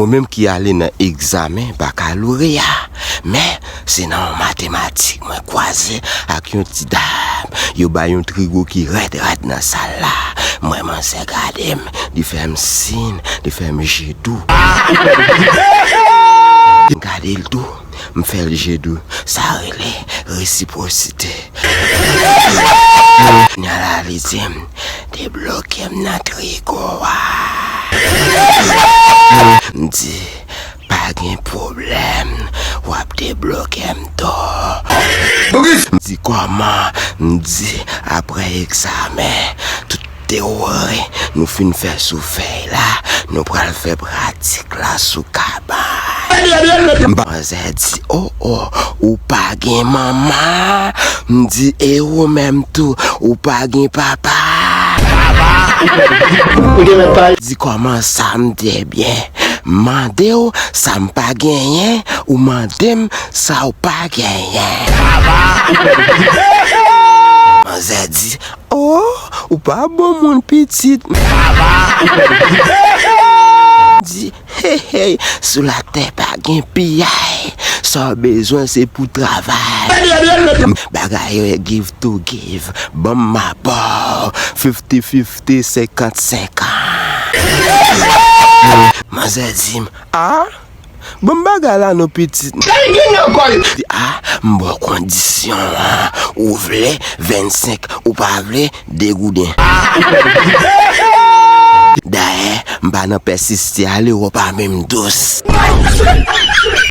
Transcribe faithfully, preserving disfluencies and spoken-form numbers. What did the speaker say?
Ou menm ki ale nan egzamen bakaloreya, men se nan yon matematik mwen kwaze ak yon ti dam. Yo bay yon trigo ki rèd rèd nan sal la. Mwen manzè gade m, li fè m siy, li fè m je dou. M gade l tou, m fè l je dou. Sa rele resipwosite. Kounya la li di m, debloke m nan trigo a. M di, pa gen pwoblèm, w ap debloke m tou. M di, kòman? M di, apre egzamen, tout teyori nou fin fè sou fèy la, nou pral fè pratik la sou kabann. Manzè di, o, o, ou pa gen manman? M di, e ou menm tou, ou pa gen papa? Di, kòman sa? M di, ebyen, m mande w sa m pa genyen, ou mande m sa w pa genyen. Manzè di, o, ou pa bon moun pitit. Di, hey, hey, sou latè pa gen piyay. Sa w bezwen se pou travay. Bagay yo give to give. Ban m ma pa w. Fifty fifty, senkant senkant. Manzè di m, a, ban m bagay la non pitit. Di, a, m ba w kondisyon an. Ou vle vennsenk, ou pa vle de gouden. Dayè, m pa nan pèsiste ale, w pa menm dous.